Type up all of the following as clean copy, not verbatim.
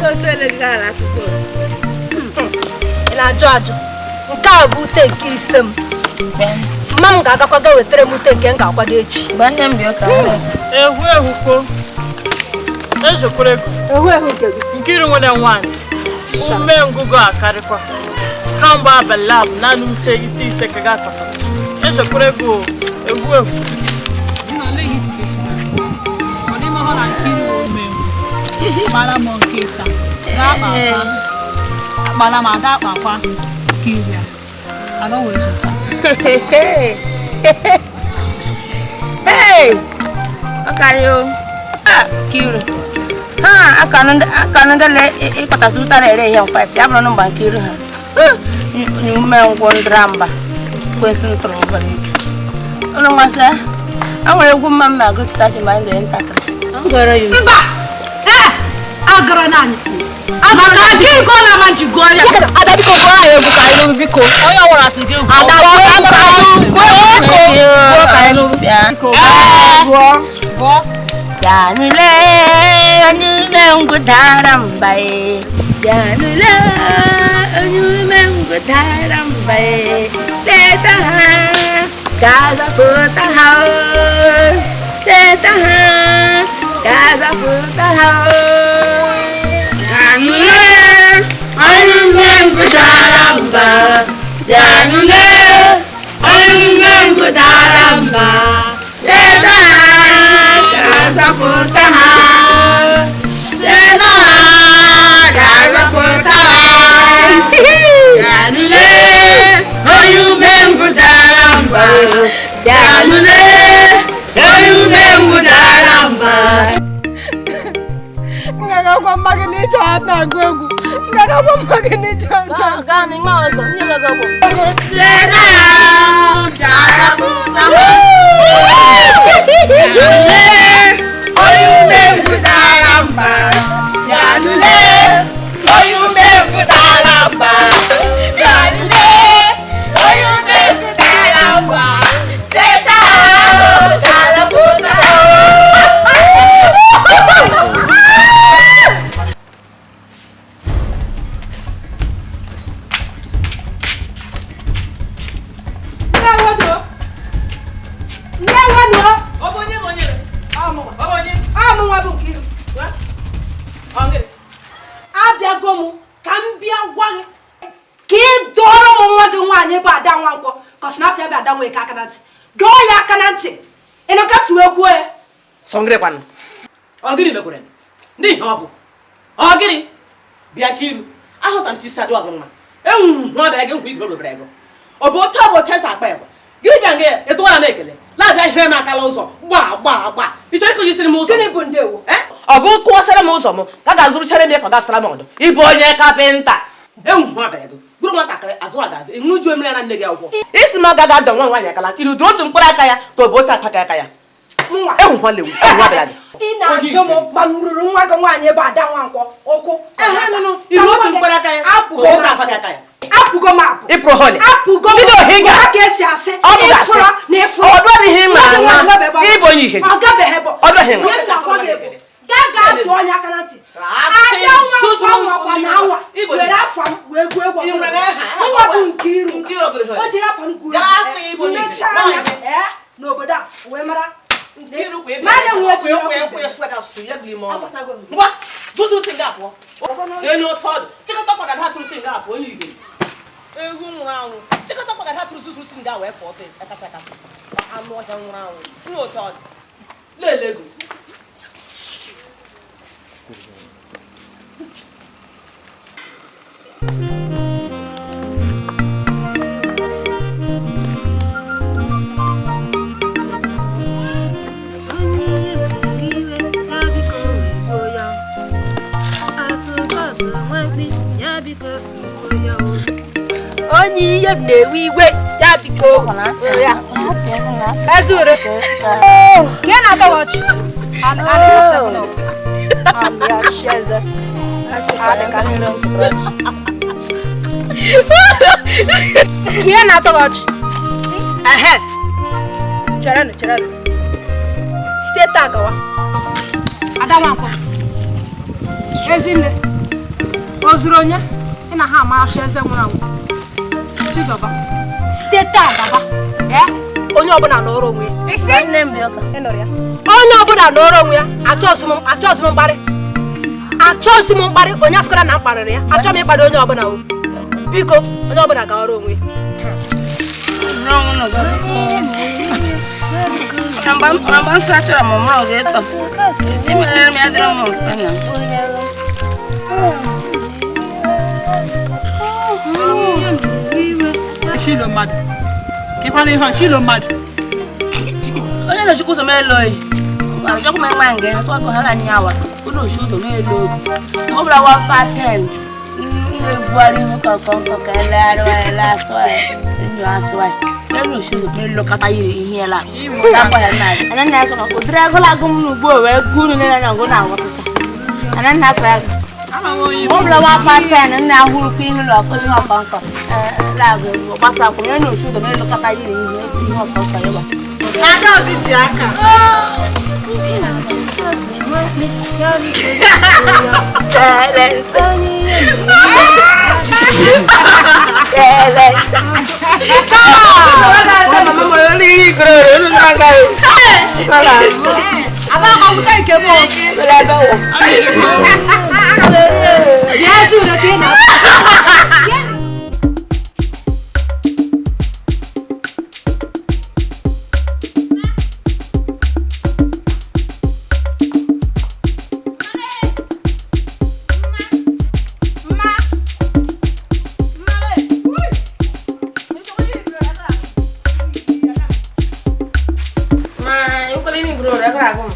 Otu ele gị gara akwụkwọ. Ị na-ajụ ajụ. Nke a bụ ute nke ise m. Mma m ga-agakwa ga wetara m ute nke m ga-akwado echi. Mgbe nne m bịa ka Ehu ehu ko. Ezekwere ego. Ehu ehu nke gị. Nkiru nwere nwaanyị. Ume ngụgụ akarịkwa. Kamgbe abalị a bụ naanị ute ite ise ka ga-akọta. Ezekwere ego ehu ehu. Hey! Ọ karịa o. Nkiru. Ha aka ndị ịkọtasị ụta na-ere ihe mkpachi ya bụrụ na mgba Nkiru ha. Nye ume ngwụ ndịra mba kwesị ntụrụ ụbọrọ ike. Ụnụ masị a nwere egwu mma m na-agụ chitachi mgbe anyị dị ntakịrị. Mba! Ee! Agara naanị. Maka gị ka ọ na-ama nji gụọ ya. Ada biko gụọ anyị egwu ka anyị nụrụ biko. Onye ọwụrụ asị gị egwu. Ada gụọ egwu ka anyị nụrụ. Gụọ ka anyị nụrụ. Bịa. Gụọ. Bịanụle onye umengwụ dara mba e. Bịanụle onye umengwụ dara mba e. Leta ha ka azọpụta ha o. Leta ha ka azọpụta ha o. Bịanụle onye umengwụ dara mba. Bịanụle onye umengwụ dara mba. Leta ha ka azọpụta ha. Leta ha ka azọpụta ha. Bịanụle onye umengwụ dara mba. Bịanụle onye umengwụ dara mba. Ngagagwa mma gị na ịchọ ha na-agụ egwu. Ngagagwa mma gị na ịchọ ha na-agụ. Gaa n'ime ọzọ, nye gị ọgwụ. Leta ha ka azọpụta ha. Bịanụle onye umengwụ dara mba. Bịanụle onye umengwụ dara mba. Bịanụle onye umengwụ dara mba. Leta ha ka azọpụta ha. Abịago m ka m bịa gwa gị ka ị dọrọ m nwa gị nwaanyị bụ Ada Nwankwọ ka ọ sị na afọ ya bụ Ada Nweke aka na ntị. Dọọ ya aka na ntị. Ị nụ ka m si wee kwuo ya? Sọngịrị kwanụ. Ọ gịnị mekwere? N'ihi ọ bụ. Ọ gịnị? Bịa Nkiru. Ahụta m sisi adịwa gị mma. Enwu hụ ọbịa gị nkwa igoro bebere ego. Ọ bụ otu ọ bụ otu esi akpa egwa. Gị bịa nga ịtụwara m ekele. Labịa ihe m akala ụzọ. Gbaa gbaa gbaa. Ị chọrọ ịkụzisiri m ụzọ? Gịnị bụ ndewo? Ọgụ kụwasara m ụzọ m ka ga-azụrụchara m ya ka ọ gasara m ọdụ. Ịbụ onye kapịnta. Enwu hụ ọbịa gị. Gụrụ nwatakịrị azụ agazi ịṅụjuo mmiri ara nne gị akwụkwọ. Isi m agaghị adọ nwa nwaanyị akala iru dị otu mkpụrụ aka ya ka ọ bụ otu akpaka aka ya. Enwu hụ lewu enwu ọbịa gị. Ị na-ajụ m ma m ruru nwa gị nwaanyị bụ Ada Nwankwọ ụkwụ. Iru otu mkpụrụ aka ya ka ọ bụ otu akpaka aka ya. Apụgo m apụ. Ịpụrụ họlị. Apụgo m. Bido ohi ga. Ka esi asị. Ọ bụ gasị. Ịfụrụ na ịfụrụ. Ọdụ adịghị mma Nwa gị nwa. nwaanyị ebe Ịbụ onye ihe. Ọ gabeghị bụ. Ọdụ adịghị mma. Ihe m na-agwa gị bụ gaa gaa dụọ onye aka na ntị. Asị, Ada susu, Nwankwọ nwakwa na anwa Ịbụ were onye. afa m wee gụọ egwu Ị ọbụla. nwere aha? Nwa bụ Nkiru. Nkiru ọ bụrụ ihe. O jiri afa m gụọ Gaa egwu. sị ịbụ onye ihe. Mechaa anya n'obodo a wee mara. Nkiru kwa ebe. Mmadụ nwe otu Kwa ekwe ekwe sweda sụ ya gị ime ọnụ. Ngwa, zụtụrụ si nga apụọ. Enu otu ọdụ. Chịkọta kwa gada atụrụ si nga apụọ onye igwe. Ewu nwụrụ anwụ. Chịkọta kwa gada atụrụ zụtụrụ si nga wee fọọ ọtọ akasị akasị. Anụ ọhịa nwụrụ anwụ. Nwa otu ọdụ. Lele ego. Onye ihe na-ewe iwe ya biko ya. Ezure. Ka ị na-atọ ọchị? Ka ị na-atọ ọchị? Ehe. Cherenụ cherenụ. Site taa gawa. Ada Nwankwọ. Ezinne. O zuru onye ị na ha ama eze nwụrụ anwụ. Chizoba, site taa gaba, onye ọbụla nọrọ onwe ya. Onye ọbụla nọrọ onwe ya, achọghịzị m mkparị. Achọghịzị m mkparị, onye asịkwara na m kparịrị ya. Achọghị m ịkparị onye ọbụla o. Biko, onye ọbụla ga-ọrụ onwe ya. Onye na-echukwu ụzọ m elu oyi arụchọkwu m nwa nga ya sọkụ ha na nyawa ụlọ oshi ụzọ m elu obi ọ bụla wapa 10 na-evugharị ihu ka ọkọ ka elegharị ele asụ enyo asụ elu oshi ụzọ m elu kata yiri ihe la anya na akọ ụdịrị agụla agụ m n'ugbo wee gụrụ nne na ngụ na agwụsịcha anya na akọ ya ọ bụla wapa 10 na-ahụrụkwa ihu na ọkọ ihe ọkọ nkọ na-agụ gbasa akwụ ya na oshi ụzọ m elu kata yiri ihe ọkọ nkọ ya Ada ọdịji aka. Silence. Silence.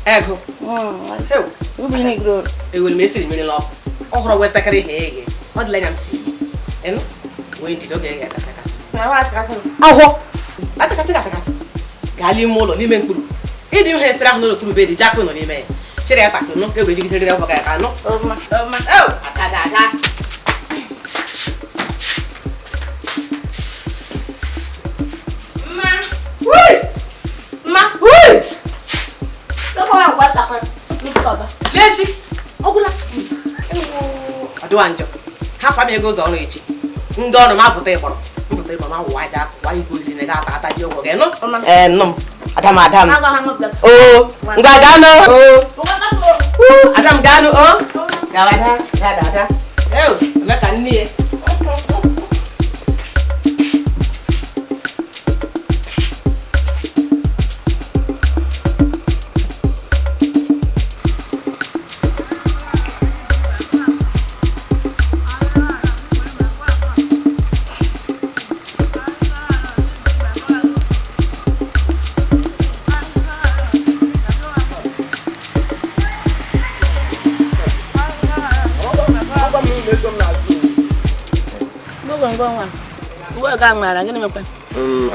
Ego. Ewel mesiri mmiri n'ọkụ. Ọ hụrụ wetakịrị ihe eghe. Ọ dịla anya m si. Ịnụ? Wee njide oge eghe akasị. Ahụ. Atakasị atakasị. Gaa n'ime ụlọ n'ime mkpụrụ. Ịdị ihe efere ahụ n'okpuru be dị jakụ nọ n'ime ya. Chịrị ya tatụ nụ ka egbe jigidere ọkụ ka anụ. Ata ada. Mma. Wui! Mma. Wui! Lezi, ọgwụla. Ọ dịwa njọ. Ha fa m ego ụzọ ọrụ echi. Ndị ọrụ m apụta ịkpọrọ. Mpụta ịkpọrọ m awụwa aja akụwa igwe oriri na ga-ata ata ji ụgwọ gị nụ. Ee, nụ m. Adam, Adam. Oo, ngwa gaanụ. Oo. Adam gaanụ, o. Gawa da, da, da, da. Ee, eme ka nne ya.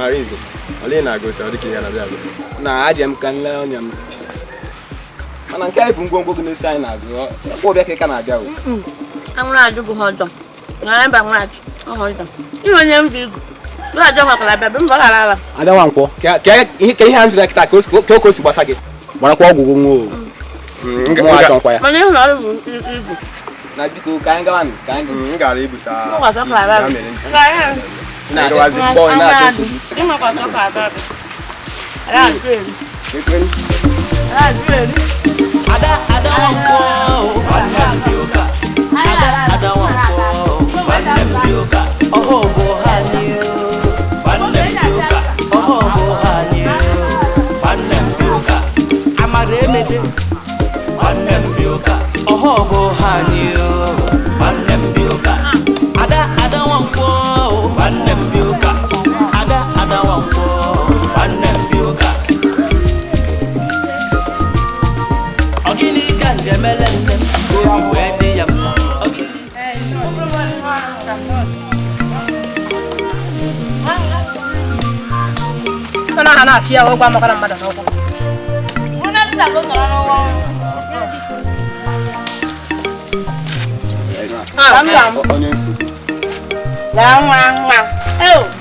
Arinze, ole na-agụ ọ dịka ihe na-abịa abịa. Na aje m ka nle ọnya m. Mana nke a bụ ngwongwo gị na-esi anyị n'azụ, ọkwa ọbịa ka ị ka na-abịa o. Anwụrụ ajụ bụ ha ọjọọ. Na mba anwụrụ ajụ, ọ ha ọjọọ. Ịrụ onye m ji igu. Bụ ajọ nwakwara abịa, bụ mba ghara ala. Ada Nwankwọ, ka ihe a njụrụ kịta ka o si gbasa gị. Gbarakwa ọgwụ gị nwa o. Nwa ajọ nkwa ya. Mana ịhụrụ ọrụ bụ igu. Na biko ka anyị gawa ka anyị. M gara ibute. Ada Ada Nwankwọ nwanne m bi ụka. Ada Ada Nwankwọ nwanne m bi ụka. Ọhụ bụ ha anyị nwanne m bi ụka. Ọhụ bụ ha anyị nwanne m bi ụka. Amara emede nwanne m bi ụka. Ọhụ bụ ha anyị nwanne m bi ụka. Ada Ada Nwankwọ nwanne m bi ụka. Ada Ada Nwankwọ nwanne m bi ụka. Ọ gịnị ka njem ele nne m obi wee dị ya mma? Ọ gịnị? Ọ na ha na-achị ya ụgwọ amakara mmadụ n'ụkwụ. Onye nsogbu.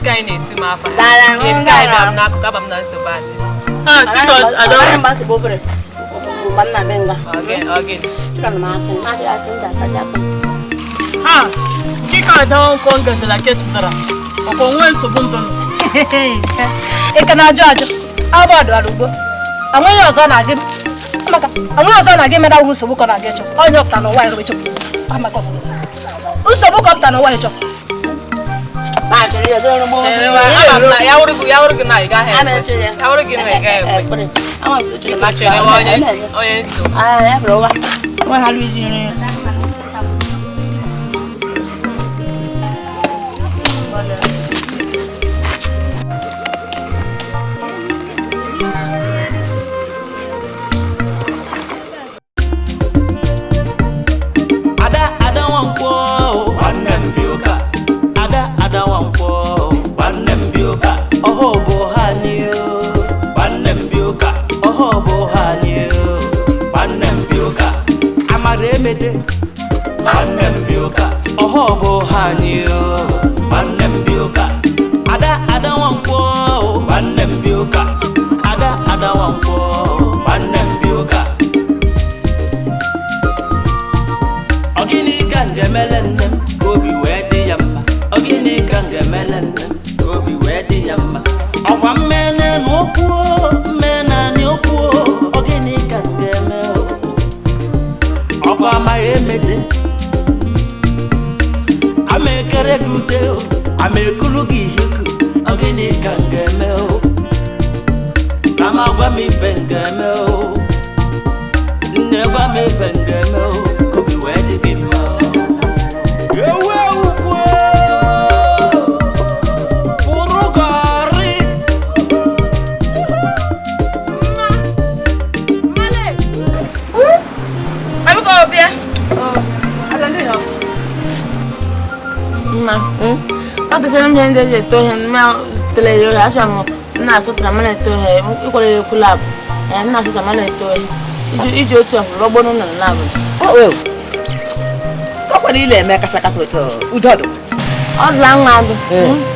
Nke anyị na-eti m afa. Nke anyị ba m n'akụkụ aba m na nsogbu adị. Chịrị m aka, m achịrị aka m ga-ataja aka. Ha, nke ka Ada Nwankwọ gajela ke chizara. Ọkwa onwe nsogbu ndụ nọ. Ị ka na-ajụ ajụ abụ ọdụara ugbo anweghị ọzọ na-agị maka anweghị ọzọ na-agị meda wụ nsogbu ka ọ na-aga ịchọ onye ọpụta n'ụwa ya ịchọ amaka nsogbu ka ọpụta n'ụwa ịchọ. Ya wụrụ gị na ị gaghị ekwe. Ya wụrụ gị na ị gaghị ekwe. Biko cherewa onye nsogbu. Ada Ada Nwankwọ nwanne m bi ụka. Ada Ada Nwankwọ nwanne m bi ụka. Ọha bụ ha anyị o nwanne m bi ụka. Ọha bụ ha anyị o nwanne m bi ụka. Amara emete nwanne m bi ụka. Ọha bụ ha anyị o nwanne m bi ụka. Ada Ada Nwankwọ nwanne m bi ụka. Ada Ada Nwankwọ nwanne m bi ụka. Ọ gịnị ka m ga-emele nne m ka obi wee dị ya mma? Ọ gịnị ka m ga-emele nne m ka obi wee dị ya mma? Ọkwa mmene na okwu o, mmene na okwu o, ọ gịnị ka m ga-eme o? Ọkwa amaghị emete, ama ekere gị ute o, ama ekulu gị ihuku, ọ gịnị ka m ga-eme o? Kama gwa m ife m ga-eme o, nne gwa m ife m ga-eme o, ka obi wee dị gị mma o. Ewu ewu kwuo, kwụrụ gọrị. Nna, ọ tụsịrị m ihe ndị eji eto ihe mma tere ya ohe achọrọ m na-asụtara m na-eto ihe ịkwara ya ekwu labụ m na-asụtara m na-eto ihe iji otu ọhụrụ rọgbọ n'ụlọ labụ. Ka kwara ile eme kasa kasa otu udo ọdụ. Ọ dụla nwa adụ.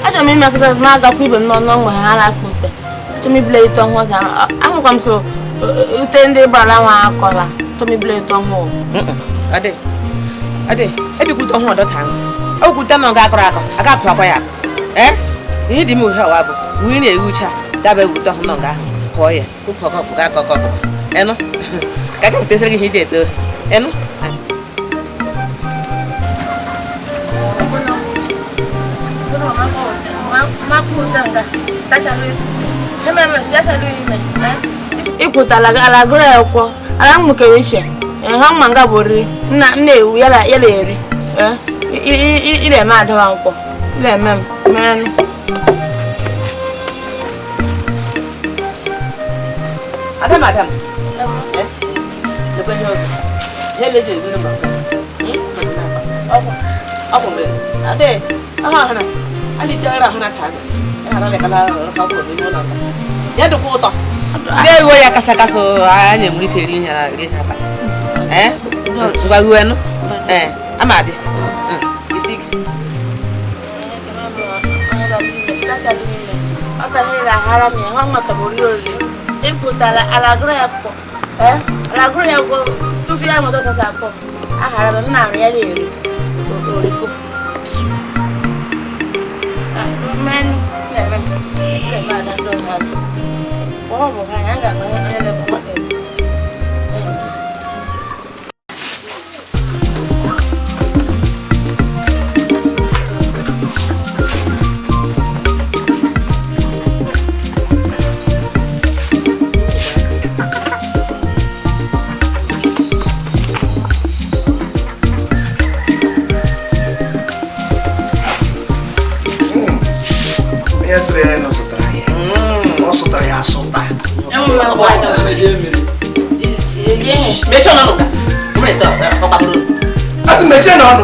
Achọrọ m ime kasa kasa ma agakwa ibe m n'ọnụ nwe ha na-akpa ute. Achọrọ m ibule ite ọhụrụ ọzọ. Ahụkwa m so ute ndị gbara nwa akọla. Achọrọ m ibule ite ọhụrụ. Ade, ade, ebikwute ọhụrụ ọdọ taa. Okwute nọ ga akọrọ akọ, aga apụ akwa ya akọ. Ee, ihe dị m uhe ọwa bụ wee na-ewucha daba ewute ọhụrụ nọ nga ahụ kọọ ya ụkọ ọkọ ga akọ ọkọ enụ ka aka wutesịrị gị ihe iji eto enụ. Ikwutala ala gụrụ ya kwọ ala m nwekere iche ha mma nga bụ oriri nna na-ewu ya na-eri ị na-eme Ada Nwankwọ ị na-eme m merenụ. Adam Adam. Lekwe ihe oge. Ihe leji egwu n'ụlọ. Ọkwụ mgbe. Ade, ahụ ahụ alite ọrụ ahụ na taa. Ị ghara lekala ha kwụrụ n'ime ụlọ nta. Ya dịkwa ụtọ. Na-egho ya kasa kasa anyị enwere ike eri ihe eri ihe abalị. Ee? Ngwa ghuenụ. Ee, ama abịa. Isi ike. Ịpụtara ala gụrụ ya kwọ ala gụrụ ya kwọ tupu ya mụta ọsasa akọ ahara m na ya na-eri oriko mmenụ na-eme na-eme ada ndị ọha ọ bụ ha ya ga-agba onye na-ebu nwata. Ọ sụtara ya asụta. A sị mechie n'ọnụ.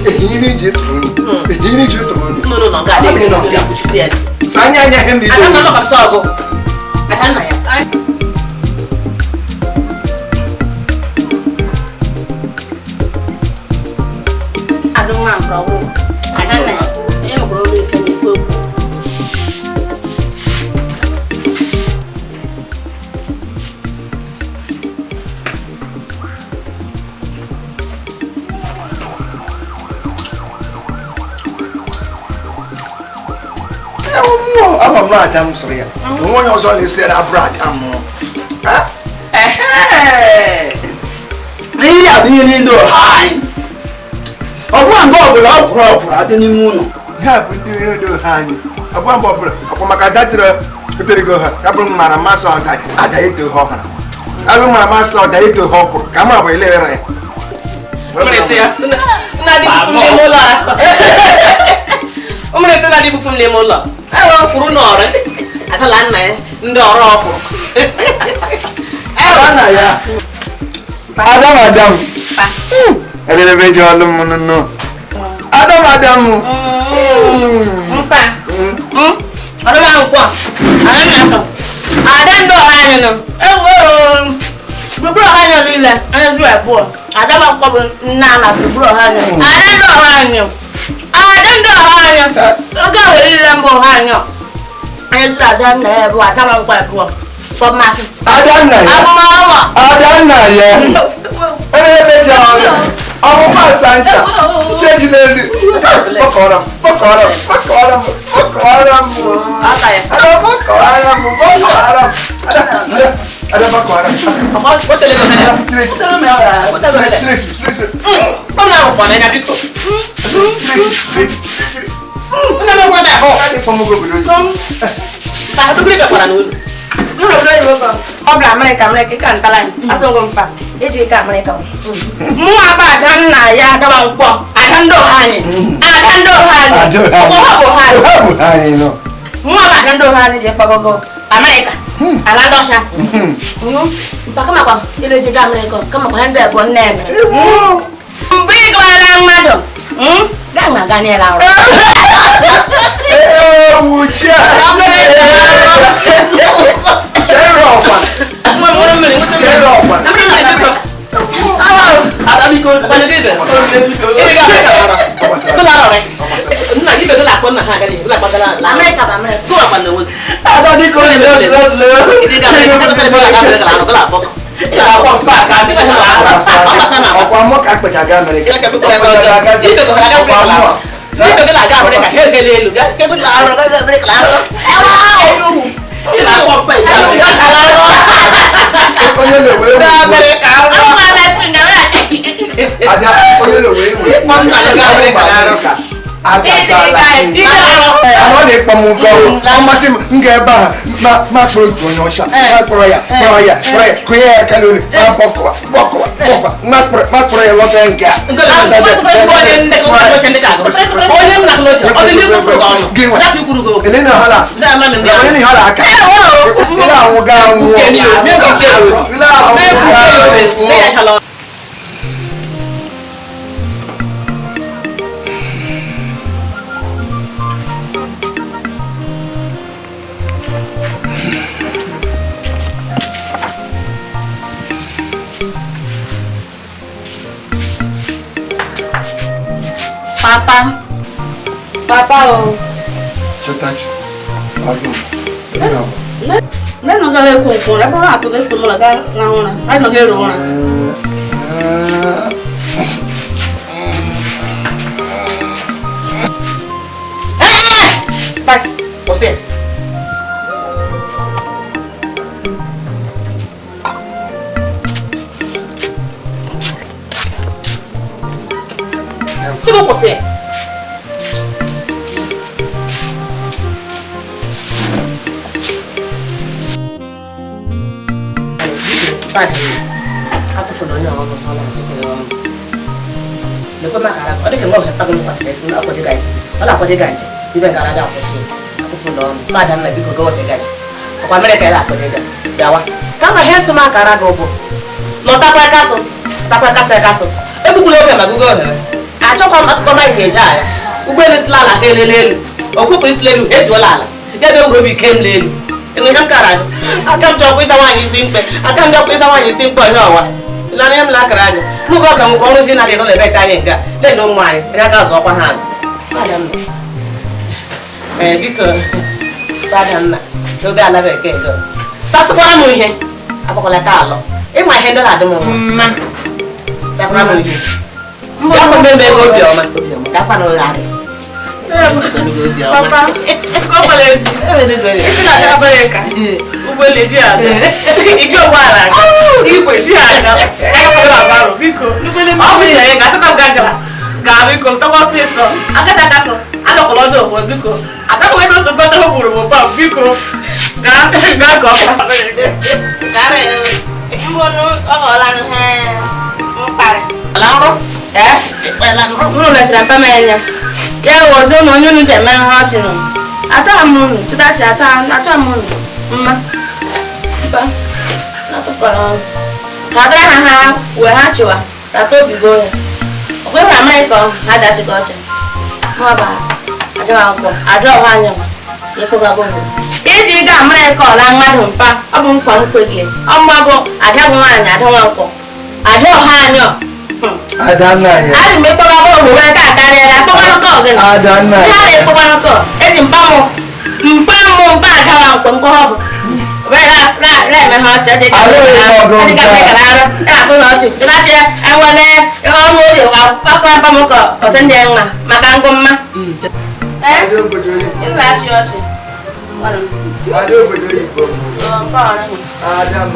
Ehihiri ji tụrụ unu. Ehihiri ji tụrụ unu. Sa anya anya ihe ndị Ama m na ada m sịrị ya. Onwe onye ọzọ na-esi ya na abụrụ ada m. Ihe a bụ ihe niile ọha anyị. Ọ bụrụ mgbe ọbụla ọ kwụrụ ọkwụrụ adị n'ime ụlọ. Ihe a bụ ndị ihe dị ọha anyị. Ọ bụrụ mgbe ọbụla ọkwa maka ada tiri oterigo ha ya bụrụ mara mmasị ọzọ ada eto ha ọhara. Abụ mara mmasị ọda eto ha ọkwụrụ ka ma bụ elewere ya. Ụmụrịta na-adị bufu m n'ime ụlọ. Ewe kwuru n'ọrị. Adala nna ya ndị ọrụ ọkwụrụ. Ada nna ya. Adam Adam. Elelebe ji ọlụ m nụnụ. Adam Adam. Mpa. Ọdụla nkwọ. Ada nna atọ. Ada ndị ọha anyị nọ. Ewo. Gburugburu ọha anyị niile. Onye zuru abụọ. Ada ma nkwọ bụ nna na gburugburu ọha anyị. Ada ndị ọha anyị. Ada ndị ọha anyị. Oge a were niile mbụ ọha anyị. Onye zuru ada nna ya abụọ. Ada ma nkwọ abụọ. Fọmasị. Ada nna ya. Abụmọlọ. Ada nna ya. Elelebe ji ọlụ. Ọmụma asancha. Cheji n'elu. Kpọkọrọ m. Kpọkọrọ m. Kpọkọrọ m. Kpọkọrọ m. Ada kpọkọrọ m. Kpọkọrọ m. Ada ada kpọkọrọ m. Ọ bụla Amerịka Amerịka ka ntala anyị asọgọ mpa eji ka Amerịka mụ aba ada nna ya adaba nkwọ ada ndị ọha anyị ada ndị ọha anyị ọha bụ ha anyị mụ aba ada ndị ọha anyị ji kpọgọgọ Amerịka ala ndị ọcha mpa kamakwa ile ji ga Amerịka kamakwa ha ndị abụọ nne eme mgbe ị gawara mmadụ gaa na aga n'ela ọrụ Ewu chia! Ọkwa mmụọ ka akpacha aga Amerịka. Onye na-ewe ewu. Ada onye na-ewe ewu. Agachala. Ọ na-ekpọ m ụgwọ. Ọ masị m m ga-ebe a ma kpọrọ otu onye ọcha. Ma kpọrọ ya kpọrọ ya kpọrọ ya kụnye ya aka n'olu ma bọkọwa bọkọwa bọkọwa ma kpọrọ ya lọta nke a. Elena Halas. Elena Halas aka. Ile anwụ ga anwụ. Ile anwụ ga anwụ. Papa. Papa o. Chetachi. Agụ. Nne nọ gara ekwu nkwụ, ebe ọ na-atụ esi mụ na ga na ụra. Anyị nọ ga-eru ụra. Basi, kwụsị. Sị kwụsị. Atụfuru onye ọrụ ọ na-asụsụ ya ọnụ. Lekwe maka ara ọ dịka mgbe ọbụla pago kwasịrị ọ na-akwado ịga nje ibe gara aga akwụsị atụfuru ọnụ mmadụ nna biko gawa ịga nje ọkwa Amerịka ya na-akwado ịga bịawa kama ha esi m akara gị ụbụ lọtakwa kasụ takwa kasị kasụ egbukwula oge ma gụgo ohere achọkwa m akụkọ Mike eje agha ụgbọelu sila ala ha elele elu okwupụrụ isila elu ha ejuola ala ya ebe wuru obi ike m n'elu ịnụ ihe m kara gị aka m chọkwa ịza nwaanyị isi mkpe aka m chọkwa ịza nwaanyị isi mkpe ọhịa ọwa lara ihe m na-akara anya n'oge ọbụla nwekwa ọrụ ndị na-adị n'ụlọ ebe ka anyị nga lele ụmụ anyị anyị aka azụ ọkwa ha azụ ee biko Adanna n'oge ala bekee go sasịkwara m ihe agbakwala ka alọ ịma ihe ndị na-adị m mma sakwara m ihe gakwa mmemme ego obiọma gakwa na ụgharị Papa, kọkwalezi. Isi na Amerịka. Ụgbọelu eji aga. Iji ụgbọala aga. Igwe eji aga. Agakwala abarụ, biko. Ọ bụ chere ga asịkwa m gagara. Gaa biko, tọkwa ọsịsọ. Akasị akasọ. Adọkwala ọdụ okwe, biko. Adọkwa ebe nsogbu ọchọ gburu m pam, biko. Gaa gaa ka ọ. Gara mbụ ọ ghọọla ihe mkparị. Ala nrọ? Ee? Unu lechara mpa m anya. Ya wọzi unu onye unu ji emere ha ọchị nụ. Atọghị m unu, chụtachi atọghị m unu. Mma. Mpa. Na-atụkwara ọnụ. Ha dara ha ha wee ha chịwa. Rata obi goo ya. Ọ kweghị Amerịka ha dachịta ọchị. Mụ ọba adịghị akwụkwọ. Adịghị ọha anya m. Iji gaa Amerịka ọla mmadụ mpa, ọ bụ nkwa nkwe gị. Ọmụma bụ ada bụ nwaanyị ada nwankwọ. Ada ọha anya. Adanna ya. Adị m ịkpọga bụ omume aka akarịala akpọkwanụkọ gị. Adanna ya. Ha na-ekpọkwanụkọ. Eji mpa mụ mpa mụ mpa ada nwankwọ nkọ ọ bụ. Na-eme ha ọchị ọchị na-atụ na ọchị chụtachi enwele ọnụ oji akpakọrọ mpa m ka ọtị ndị nwa maka ngụ mma. Ịlaghachi ọchị. Ada obodo oyibo. Ada m.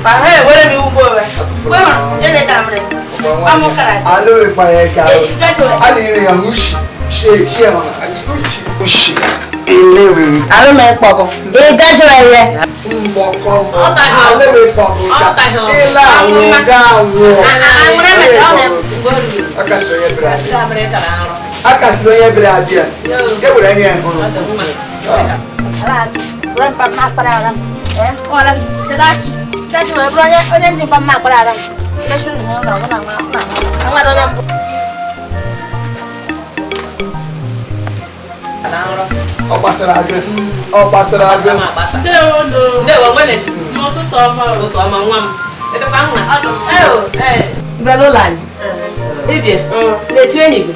Pahe, were mi ugbo we. We jele ka mre. Pa mo kara. Alo e pa e ka. Ali rin ya ushi. She she e ma ushi. Ushi. Elewe. Alo me pogo. E dajo eye. Mboko. Alo e pogo. Ila wo ga wo. Amre me do ne. Akasro ye bra. Akasro ye bra bia. E wure nye huru. Ala, ran pa ma para ran. Eh, ora, dachi. Dachi we bro onye onye nji pa ma para ran. Leshu ni ho na na na na. Anwa do nyambo. Ọ gbasara gị. Ọ gbasara gị. Ndewo ndo. Ndewo nwene. N'ụtụtụ ọma. Ụtụtụ ọma nwa m. Edekwa nwa. Ee. Bịa n'ụlọ anyị. Ịbịa. Na-echu enyi gị.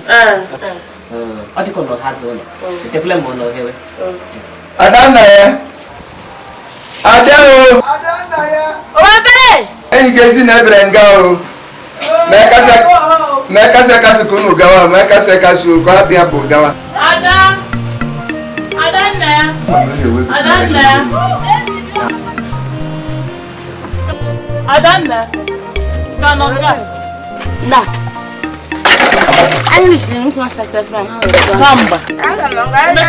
Ọ dịka ọ nọ ha zụ ụlọ. Etekwala m ụlọ hewe. Adanna ya. Ada o. Adanna ya. Owebere. Enyi gị ezi na ebere nga o. Mee kasị akasị ka unu gawa, mee kasị akasị ka ọ hapụ ya bụ gawa. Ada. Adanna ya. Adanna ya. Adanna. Ka nọ nga. Na. Anyị rịchiri m tụma sasa efere anyị. Kamba. Aga m nga. Anyị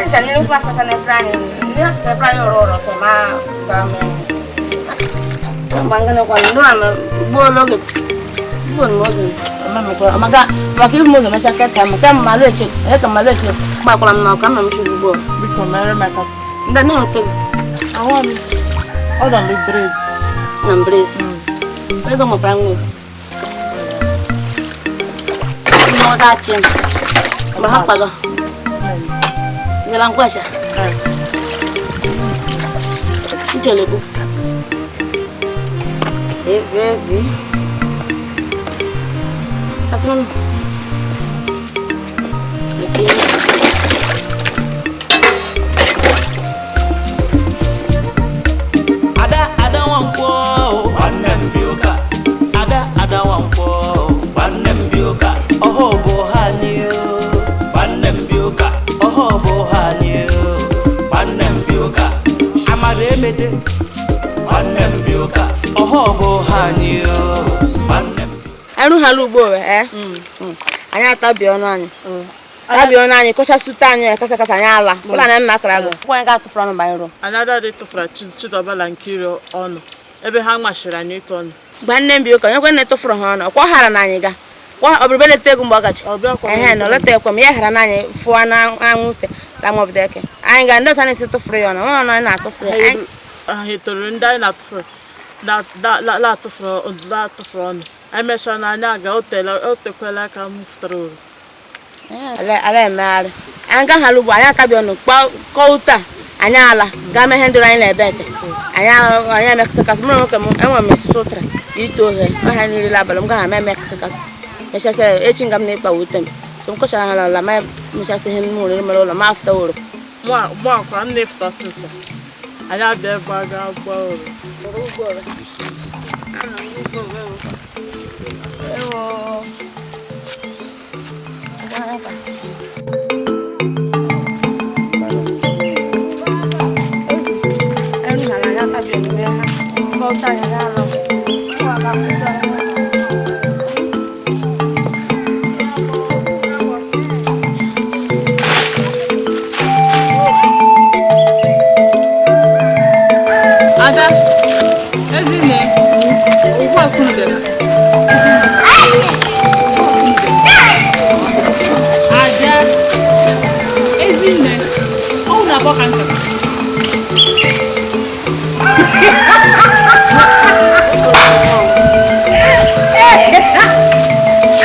rịchara mmiri tụma sasa efere anyị. Ndị afọ efere anyị ụrọ ụrọ ma ka m. Mgbe ngana kwa ndo ama gbuo oge. Gbuo n'oge. Maka maka ibu m ga-emecha keta maka m malụ eche, ka malụ eche gbakwara m n'ọkụ ama m shi ugbo. Biko mere m akasị. Ndị na ote. Ahụ m. Ọ nọ n'brez. Na brez. Ego mụpara nwa. N'ọdachi m. Mgbe ha kwago. Zela ngwacha. Nchelekwu. Ezi ezi. Satun. Oke. Ada ada nwankwo nwanne m bi ụka. Ada ada nwankwo nwanne m bi ụka. Ọha bụ ha anyị o. Nwanne m bi ụka. Ọha bụ ha anyị o. Nwanne m bi ụka. Amara emete. Nwanne m bi ụka. Ọha bụ ha anyị o. Nwanne m. Arụ ha ugbo eh. Anyị atabi ọnụ anyị. Tabi ọnụ anyị kọchasị ute anyị kasa kasa anyị ala. Ụlọ na nna akara agụ. Akwụkwọ anyị ga-atụfuru ọnụ mgbe anyị rụọ. Anyị adadị tụfuru Chizọba Nkiri ọnụ ebe ha machiri anyị ịtụ ọnụ. Gba nne m bi ụka onye kwe nne tụfuru ha ọnụ. Ọkwa hara na anyị ga. Ọ bụrụ beleta ego mgbe ọ gachi. Ehe na oleta ekwe m ya hara na anyị fụọ na anwụ ute la nwabụda eke. Anyị ga ndị ọta na-esi tụfuru ya ọnụ. Nwa ọnụ anyị na-atụfuru ya. Ha toro ndị anyị na-atụfuru la-atụfuru ọnụ. Emechaa na anyị aga o tekwela aka m fụtara uru. Ala emegharị. Anyị gaghala ugbo anyị atabi ọnụ kpọọ ute a anyị ala gaa mee ihe ndụrụ anyị na-ebe ete. Anyị emekasịkasị mụrụ nwoke m enwere m esisi ụtara ite ohe ọha niile abalị m gaghị eme emekasịkasị mechasị echi nga m na-ịkpa ute m so m kọchara ha n'ala ma mechasị ihe m nwere mere ụlọ ma afụta uru. Mụ akwa m na-efụta ọsịsọ. Anyị abịa ebe a gaa gbaa uru.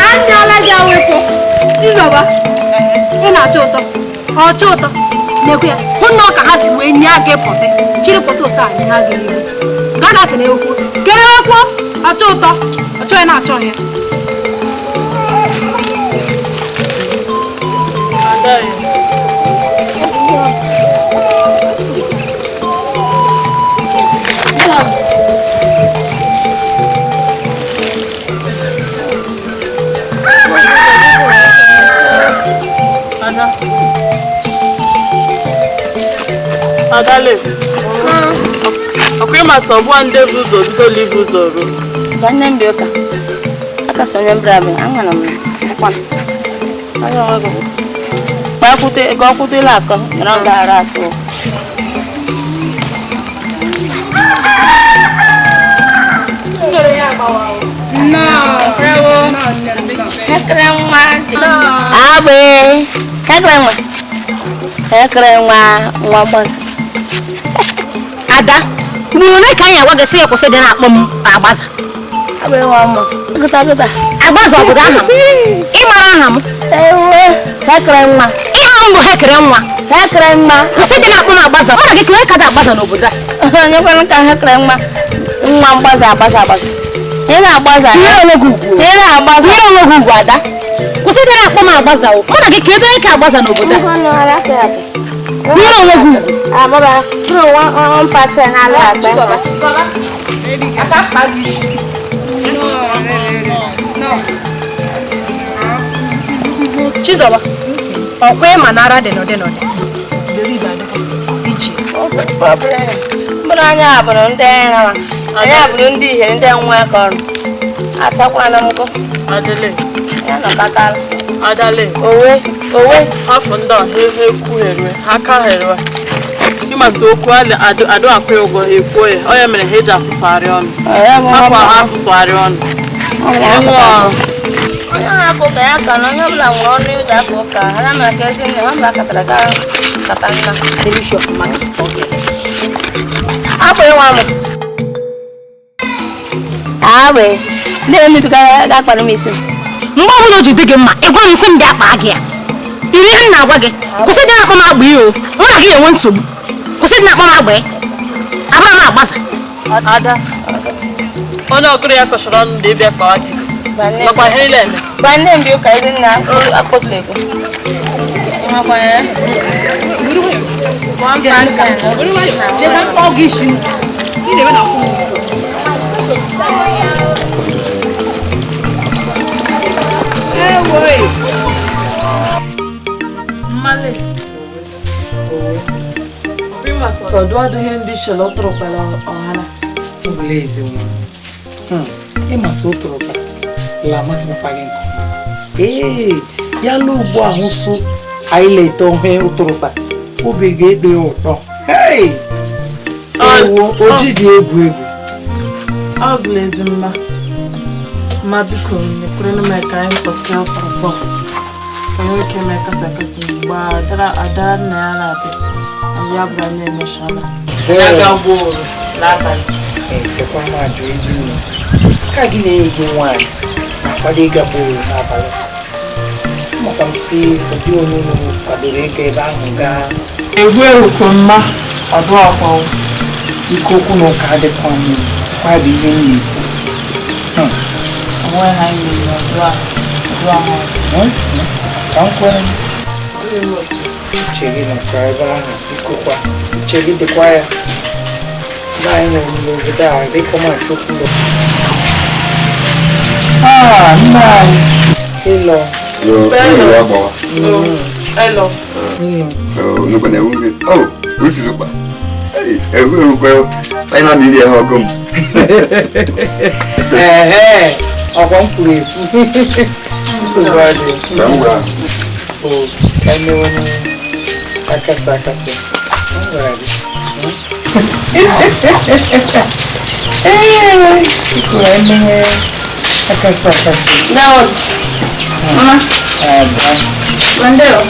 Anyala gị awepụ. Chizoba, ị na-achọ ụtọ. Ọchọ ụtọ. Nekwe ya, hụ na ọ ka ha si wee nye gị pọtị. Chiri pọtị ụtọ a nye ha gị n'ihu. Gaa na kene okwu. Kelewekwo, ọchọ ụtọ. Ọchọ ya na-achọ ya. Adale. Ọkwa ịma sọ bụ ndị bụ ụzọ bido live ụzọ ruo. Nwanne m bi ụka. Aka so onye mbra m, anwara m nkwa. Onye onwe gị. Gbakwute ego ọkwutela akọ, nyere ọ gara asụ. No. Bravo. Hekere nwa. Agbe. Hekere nwa. Hekere nwa nwa gbasa. Ada, ugboro ole ka anyị agwa gị sị ya kwụsị dị na-akpọ m agbaza? Agbe nwa mma. Gụta gụta. Agbaza ọ bụrụ aha m? Ị mara aha m? Ewe. Hekere nwa. Ihe ahụ bụ hekere nwa. Hekere nwa. Kwụsị dị na-akpọ m agbaza. Ọ na gị ka dị agbaza n'obodo a. Onye kwere ka hekere nwa. Nwa mgbaza agbaza agbaza. Ị na-agbaza. Ihe onwe gị ugwu. Ị na-agbaza. Ihe onwe gị ugwu, Ada. Kwụsị dị na-akpọ m agbaza o. Mụ na gị ka ebe onye ka agbaza n'obodo a. Ihe onwe gị ugwu. Abụba, bụrụ nwa mpatị na-ala agba. Chizoba, ọkwa ịma na ara dị n'ụdị n'ụdị. Iberibe adịkwa iche. Mkpụrụ anya abụrụ ndị nrawa. Anyị abụrụ ndị ihe ndị nwe ka ọrụ. Atakwana m nkụ. Adale. Ya nọkọtara. Adale. Owe, owe. Afọ ndị a ha ekwugherue, ha aka ha eruwe. Ịmasị okwu adụ akwụ ya ụgwọ ha ekwuo ya. Ọ ya mere ha eji asụsụgharị ọnụ. Hapụ ha asụsụgharị ọnụ. Enwe ọrụ. Onye na-akụ ụka ya ka na onye ọbụla nwere ọnụ ịji akụ ụka. Ha na maka ezi nne ha mba katara ka kata nna. Akwa ịnwa m. Agbe. Na-emebiga ga-akpara m isi. Mgbe ọbụla o ji dị gị mma, ị gwa m sị m bịa kpaa gị ya. Iri ihe m na-agwa gị, kwụsị dị na-akpọ m agba ihe o. Mụ na gị enwe nsogbu. Kwụsị dị na-akpọ m agba ya. Abụrụ m agbaza. Ada. Onye ọgụrụ ya kọchara ọnụ dị ịbịa kpawa gị isi. Nakwa ihe niile eme. Gwa nne m bi ụka ezi nna akpọtụla ego. Ịmakwa ya? Jee ka m kpọọ gị isi. Ị na-eme na akwụ m. Mmale. Ọdụ adịghị ndị shele ọtụrụkpara ọhara. Ọbụla ezi nwa. Ịmasị ụtụrụkpa la amasị papa gị nke ọma. Ee, ya lụ ugbu ahụ sụ anyị leta ohe ụtụrụkpa. Obi ga-edo ya ụtọ. Hey! Ewo, oji dị egwu egwu. Ọ bụla ezi mma. Ma biko, nyekwere m ka anyị kwụsị ọtụrụkpọ. Ka anyị nwee ike mee kasị akasị mgbe ada nna ya na-abịa. Anyị ya bụrụ anyị emechala. Ya ga-agba ụrụ n'abalị. Chekwa m ajụ ezi nne. Ka gị na-enyi gị nwaanyị na-akwado ịga gboo n'abalị. Maka m si ụdị onye unu kwadoro ịga ebe ahụ gaa. Egwu erukwu mma ọdụ akwa. Ike okwu na ụka adịkwa m kwa bụ ihe m na-ekwu. Onwe ha nyere ọdụ ahụ. Ka m kwere. Uche gị nọkwa ebe ahụ biko kwa. Uche gị dịkwa ya. Ndị anyị nwere n'obodo a dịka ma chukwu. Ah, nna anyị. Ịlọ. Yo, yo, Hello. Nnukwu na-ewu gị. Oh, uturukpa. Ewu ewukwe. Anyị na mmiri ya ọgụ m. Ehe, ọkwa m kwuru ekwu. Nsogbu adịghị. Ka m gwa. O, ka anyị mewe akasị akasị. M gwara gị. Ee, biko anyị mewe akasị akasị. Now, Mama. Ada. Mandeo.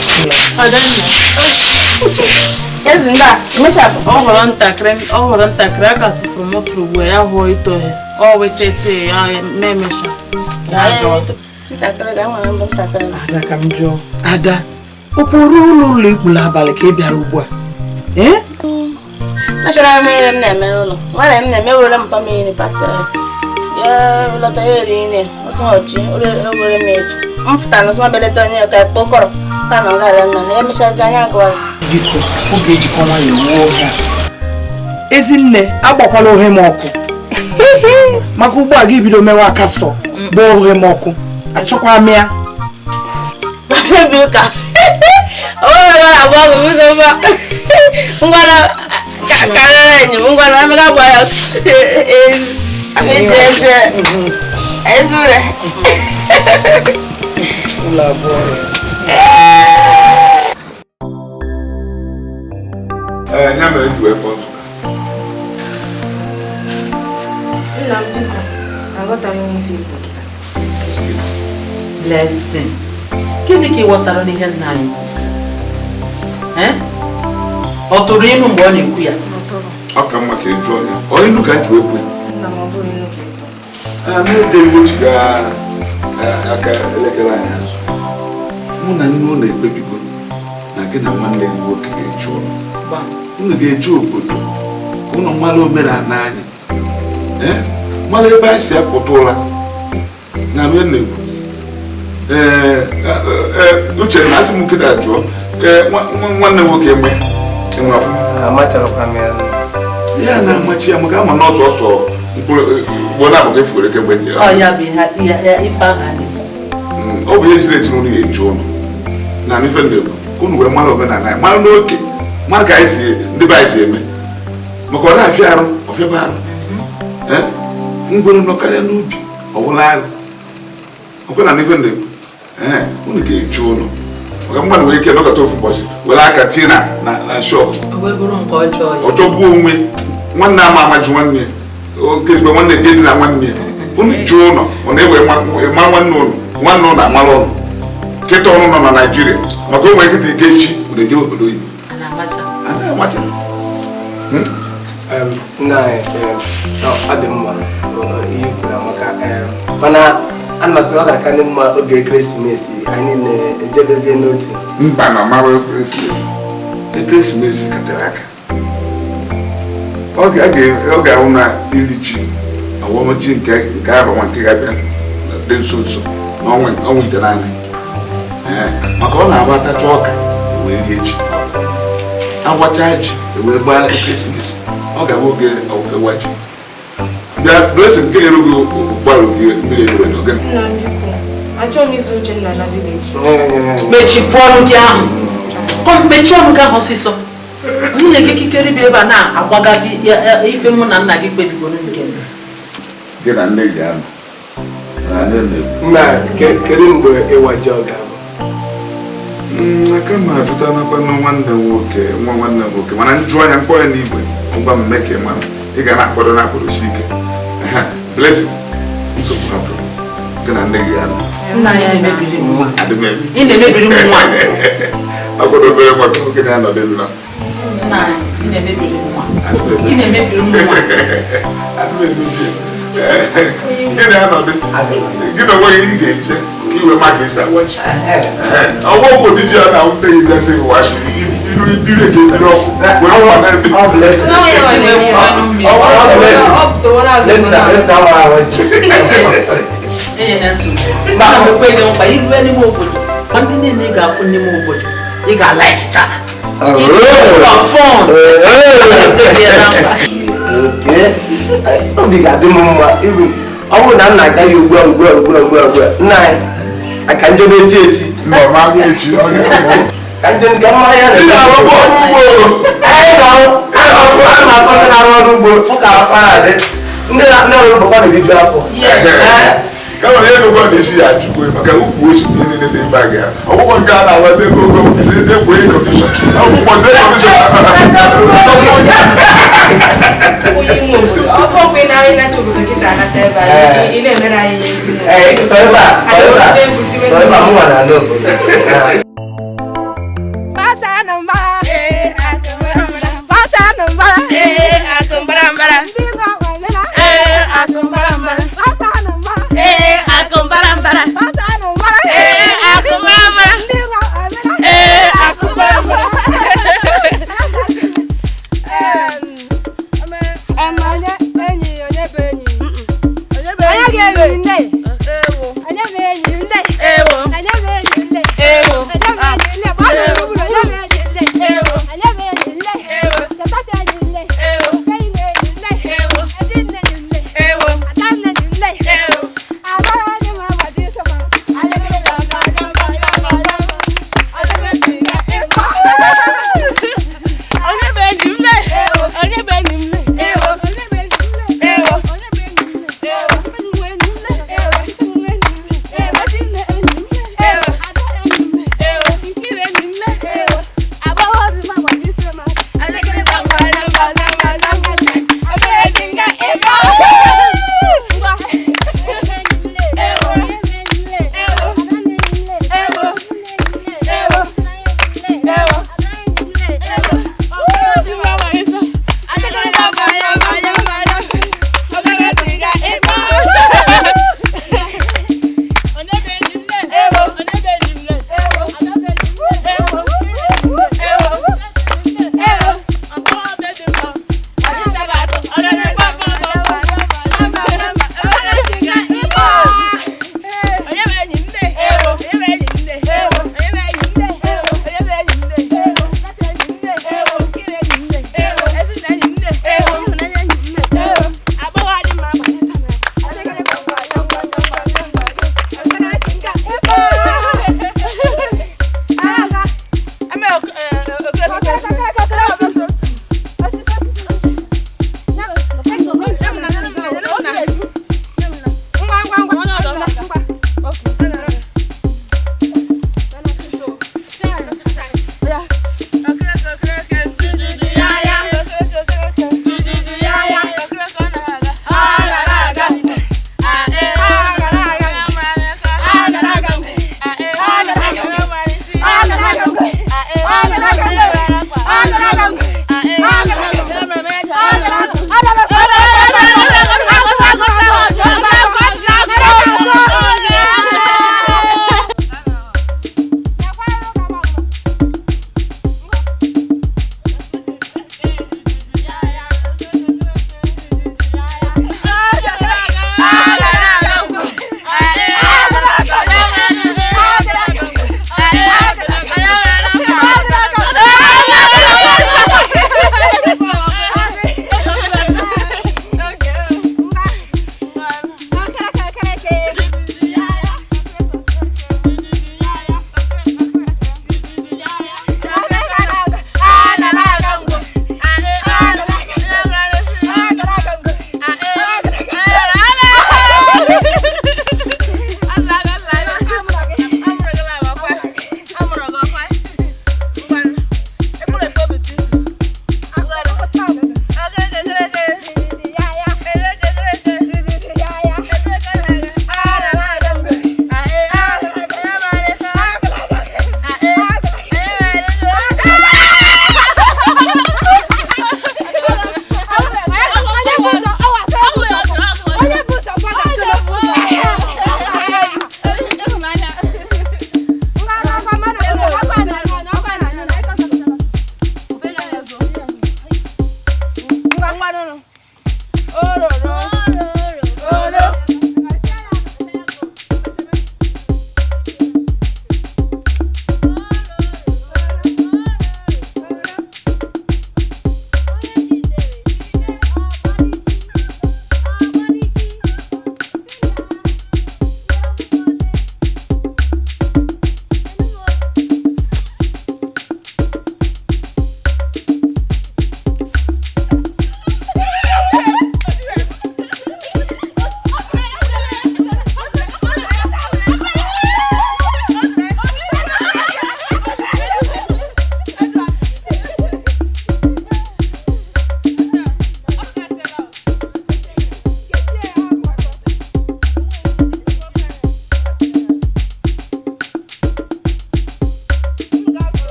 Ada. Ezi ndị a, mechapụ. Ọ họrọ ntakịrị, ọ họrọ ntakịrị a kasị fụrụ motoro ugbu a ya hụọ ito ya. Ọ weta ete ya memesha. Ntakịrị ga nwere mbụ ntakịrị. Ada ka m jụọ. Ada, okporo ụlọ ụlọ ikpuru abalị ka ị bịara ugbu a. Ee? Mechara m ihe m na-eme n'ụlọ. Nwere m na-eme were mpa m iri pasịrị. Ya lọta ya eri nne, ọsọ ọchị, owere m echi. M fụtara n'ọsọ belata onye ka kpọkọrọ ka nọ gara mma. Ya mechazi anya agụwazi. Biko, oge ejikọ nwayọọ wuo ohe a. Ezinne, agbakwala ohe m ọkụ. Maka ugbu a gị bido mewe aka sọ gbaa ohe m ọkụ. Achọkwa m ya. Mebi ụka. O nwere abụọ bụ biko mba. Ngwana karịrị enyi m ngwana Emeka gba ya. Eje eje. Ezure. Ụlọ abụọ ya. Ee, ya mere ji wee kpọọ nzukọ. Nna m biko, aghọtaghị m ife ikwu kịta. Blessing. Gịnị ka ị ghọtara n'ihe nna anyị kwuru? Ọ tụrụ ịnụ mgbe ọ na-ekwu ya? Ọ ka mma ka ị jụọ ya. Ọ ịnụ ka m ji wee kwuo. Nna m ọ bụrụ ịnụ ka ị tụrụ. A na-eje iwechiga aka elekere anyị azụ. Mụ na nne ụlọ ekpebigo na gị na nwanne gị nwoke ga-eje ụlọ. Unu ga-eje obodo ka unu mara omenala anyị. Mara ebe anyị si apụta ụra na nne na-ekwu. Ee, Uchenna, asị m nkịta jụọ. Ee, nwanne nwoke enwe afọ. Ya na-amachi ya maka ama na ọsọ ọsọ mkpụrụ ugbo na-abụghị efugoro kemgbe ji. Ọ bụ ihe siri ezinụlọ ya eju ụlọ na ife na-ekwu ka unu wee mara omenala anyị, mara n'oke, mara ka anyị si ndị be anyị si eme. Maka ọ na-afịa arụ, ọfịaba arụ. Ngwere nọ karịa n'ubi, ọwụla agụ. Ọkwe na ife na-ekwu. Ee, unu ga-eju ụlọ. Maka mmadụ nwere ike nọkọta ofu ụbọchị were aka tinye na shọpụ. Ọ chọgbuo onwe nwanne ama amaji nwanne okezigbo nwanne je dị na nwanne ya. Unu jụọ ụlọ, ọ na-ewe mara nwanne ụnụ, nwanne ụnụ amara ụnụ. Kịta ọnụ nọ na Naịjirịa maka o nwere nkịta ike echi unu ejebe obodo oyibo. A na-amacha. Nna anyị, ọ dị mma ihe kwuru amaka, mana ana m asị na ọ ga-aka ndị mma oge ekeresimesi anyị na-ejebezie n'otu. Mba na mara ekeresimesi. Ekeresimesi katere aka. Ọ ga-ahụ na iri ji awọm ji nke arọ nwa nke ga-abịa dị nso nso n'ọnwa itenaanị. Maka ọ na-agba atacha ọka ewee rie ji, agwacha ji ewee gbaa ekeresimesi. Ọ ga-abụ oge ọwa ji. Bịa Blessing nke erughị ụgbọala gị mmiri ebere n'oge. Nna m biko, achọghị m iso Uchenna na vileji. Mechipụ ọnụ gị ahụ. Mechie ọnụ gị ahụ ọsịsọ. Onye na-eke ikikere bịa ebe a na-agbagazi ife mụ na nna gị kpebigoro nke m. Gị na nne gị anọ. Na nne na-ekwu. Nna, kedu mgbe ịwa ji ọ ga-abụ? Aka m ajụta nakwanụ nwanne m nwoke, nwa nwanne m nwoke, mana njụ anya mkpọ ya n'igwe, ngwa m mee ka ị mara. Ị ga na-akwado na-akwadosi ike. Blessing, nsogbu hapụrụ. Gị na nne gị anọ. Nna anyị na-emebiri m nwa. Adị m ebi. Ị na-emebiri m nwa. Akwado obere nwa ka nwoke na-anọdị nnọọ. Nna anyị, ị na-emebiri m nwa. Ị na-emebiri m nwa. Adị m emebi. Gị na-anọdị. Gị na onwe gị ị ga-eje ka iwe ma ka esi awa ji. Ọgwụ ọgwụ ụdị ji a na-awụ nne gị bịa sị gị washi. Iru ibiri ka ebiri ọkụ. Were nwa na-ebe. Ọ Blessing. Ọ Blessing. Blessing na awa ji. Enyela nsogbu. Nna m ekweghị nkwa irue n'ime obodo. Ma ndị niile ị ga-afụ n'ime obodo, ị ga-alaikicha. Obi ga-adị m mma ibu ọ bụrụ na m na-aga ya ugbu a ugbu a ugbu a ugbu a ugbu a nna anyị aka njem echi echi ka njem ka mara ya na ọrụ ugbo. Anyị na-akọ ndị na-arụ ọrụ ugbo fụ ka afọ a dị ndị na-arụ ugbo kwa na-eriju afọ. Kama na ego gwa na-esi ya ajụgo maka ukwu osi na ihe niile dị ebe a ga ọgwụgwọ nke a na-awa ebe ego ogo ekwe kọmishọn ọgwụgwọ kọmishọn. Onye nwe obodo, ọ bụkwa na anyị na-achọ obodo kịta anata ebe a, ị na-emere anyị ihe ezigbo. Ee, tọ ebe a, tọ ebe a, tọ ebe a, mụnwa na-ala obodo. Pasa na mba.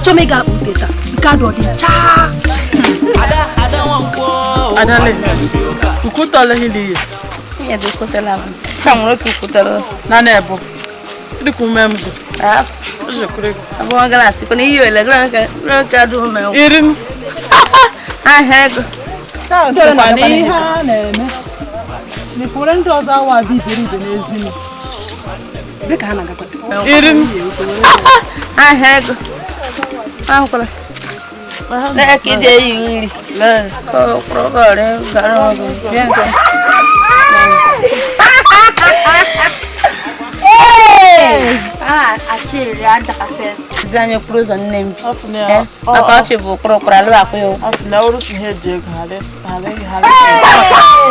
Achọ m ịga akpa ute taa. Nke adụ ọ dị chaa. Adale, ukutala hili. Nwunye dị ukutala m. Ka nwere otu ukutala. Na na-ebu. Dịka ume m gụ. Asụ. Ojekwere. Abụọ gara asị kwana iyi ole gara ka adụ ume m. Iri m. Ahịa ego. Sịkwa na ihe a na-eme. N'ifuru ndị ọzọ awa abịa iberibe n'ezi. Dịka ha na-agakwa. Iri m. Ahịa ego. Ahụkwala. Lee ka ije eyi nri. Ka ọ kwụrụ gara ọgụ. Bịa nke. Achịrị ajakasị. Ezi anyị okporo ụzọ nne m bi. Maka ọchị bụ ụkpụrụ ụkpụrụ alụ akwụ ya ụgwọ. Afụna ọrụ si ha eji ego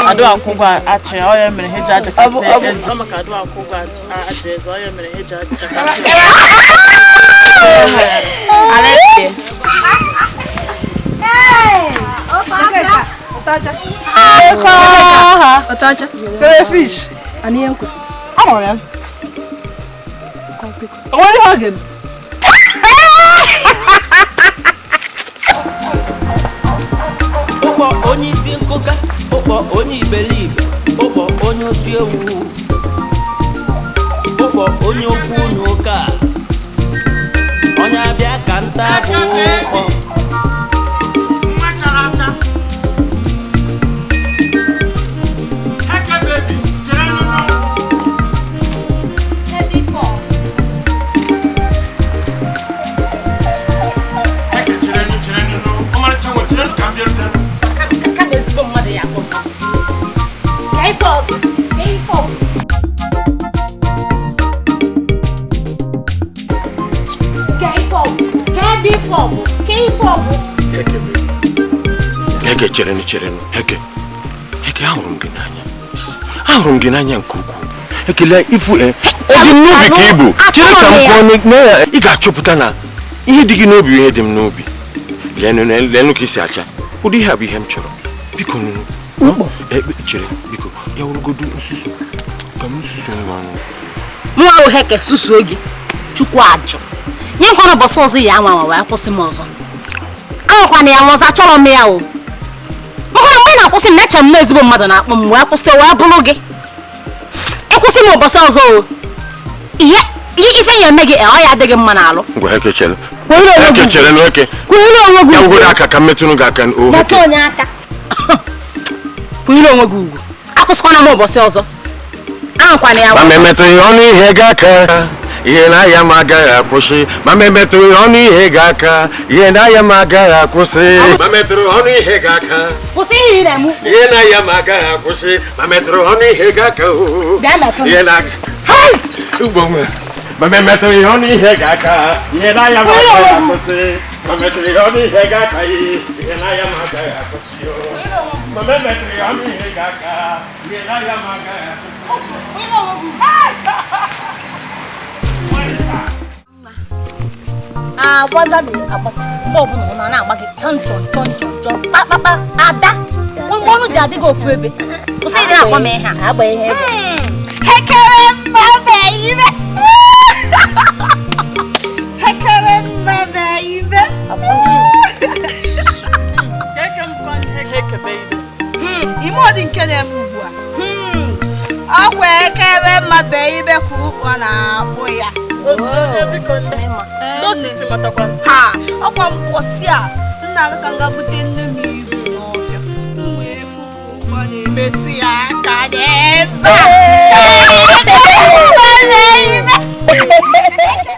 adụ akwụ ụgwọ achị ọ ya mere ha eji ajakasị eze. Ọ maka adụ akwụ ụgwọ achị eze ọ ya mere ha eji ajakasị. Alexia. Ọtacha. Crayfish. Ani ihe nkwe. Amụrụ ya. O nwere ihe ọ ga-eme? Ụkpọ onye isi nkụka, ụkpọ onye iberibe, ụkpọ onye osi ewu, ụkpọ onye okwu n'ụka, onye abịa ka nta bụ ụkpọ. Heke chere heke heke ahụrụ m gị n'anya ahụrụ m gị n'anya nke ukwuu ekele ifu ọ dị m n'obi ka ị bụ chere ka m kwuo na ya ị ga-achọpụta na ihe dị gị n'obi ihe dị m n'obi leenụ ka isi acha ụdị ihe a bụ ihe m chọrọ biko nụnụ chere biko ya wụrụgodu nsusu ka m nsusu ngwa ọnụ mụ ahụ heke susuo gị chukwu ajụ nye nkwana ụbọchị ọzọ ya anwa anwa wee kwụsị m ọzọ anwakwana ya nwa ọzọ achọrọ m ya o maka mgbe ị na-akwụsị m na-eche m na ezigbo mmadụ na-akpọ m wee kwụsị wee bụrụ gị ịkwụsị m ụbọchị ọzọ o ihe ife ya eme gị ọ ya adịghị mma n'alụ ngwa heke chere heke chere na heke ya wụgodo aka ka m metụrụ gị aka o metụ onye aka kwụnyere onwe gị ugwu akwụsịkwana m ụbọchị ọzọ anwakwana ya ma emetụghị ọnụ ihe gị aka ihe na-aya m agaghị akwụsị ma m emetụghị ọnụ ihe gị aka ihe na-aya m agaghị akwụsị ma metụrụ ọnụ ihe gị aka kwụsị ihe ị na-eme ihe na-aya m agaghị akwụsị ma metụrụ ọnụ ihe gị aka ihe na ugbo nwe ma m emetụghị ọnụ ihe gị aka ihe na-aya m agaghị akwụsị ma metụrụ ọnụ ihe gị aka ihe na-aya m agaghị akwụsị ma m emetụghị ọnụ ihe gị aka ihe na-aya m agaghị akwụsị. Agbaza na-agbasa mgbe ọbụla ọ na-agba gị chọn chọn chọn chọn chọn kpakpakpa ada mgbe ọnụ ji adị gị ofu ebe kwụsị ịdị na-agwa m ihe a agba ihe ebe hekere mmabe ibe hekere mmabe ibe ime ọ dị nke na-eme ugbu a ọkwa ekere mmabe ibe ka ụkpọ na-akpụ ya ha ọkwa mkpọsi a nna ka m ga-bute nne m igwe n'ọfịa m wee fụ ka ụkpọ na-emetụ ya aka n'ebe a.